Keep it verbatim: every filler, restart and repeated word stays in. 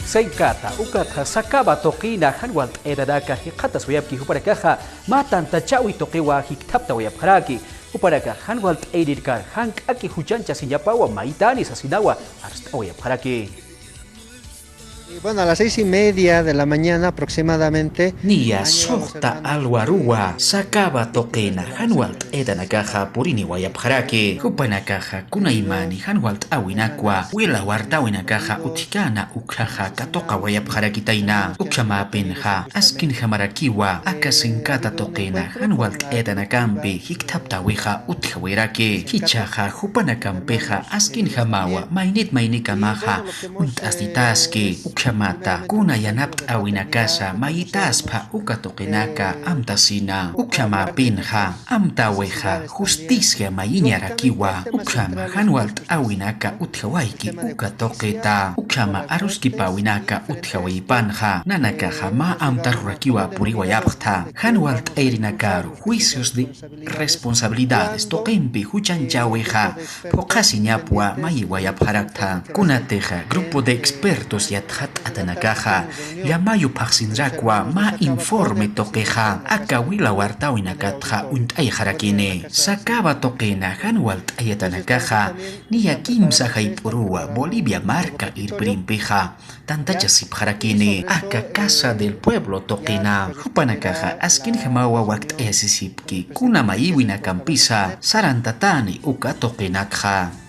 Senkata, ukatxa Sacaba tuqina jan walt'ayatanaka jikxataswayapki, jupanakaxa mä tantachäwi tuqiwa jikthaptawayapxaraki. Jupanakax jan walt'ayirirkar jan k'aki juchanchasiñapawa maytani sasinawa arst'awayapxaraki. Y bueno, a las seis y media de la mañana aproximadamente, niya suxta alwaruwa Sacaba tuqina jan walt'ayatanakaxa puriniwayapxaraki. Jupanakaxa kunaymani jan walt'awinakwa wila wartawinakaxa utjkana ukhaxa katuqawayapxarakitayna. Ukhamäpinxa askinjamarakiwa aka Senkata tuqina jan walt'ayatanakampi jikthaptäwixa utjawayaraki. Jichhaxa jupanakampixa askinjamawa maynit maynikamaxa uñt'astitaski. Ukhamata kuna yanapt'äwinakasa mayitäspha uka tuqinaka amtasina. Ukhamäpinxa amtäwixa justicia mayiñarakiwa, ukhama jan walt'äwinaka utjawayki uka tuqita, ukhama aruskipäwinaka utjawayipanxa nanakaxa mä amtarurakiwa puriwayapxta. Jan walt'ayirinakaru juicios de responsabilidades tuqimpi juchanchäwixa phuqhasiñapwa mayiwayapxarakta. Kunatixa grupo de expertos yatxatt'atanakaxa llamayu phaxsinrakwa mä informe tuqixa aka wila wartawinakatxa uñt'ayxarakini. Sacaba tuqina jan walt'ayatanakaxa niya kimsa jayp'uruwa Bolivia marka irpirimpixa tantachasipxarakini aka Casa del Pueblo tuqina. Jupanakaxa askinjamawa wakt'ayasisipki kuna mayiwinakampisa sarantatani uka tuqinakxa.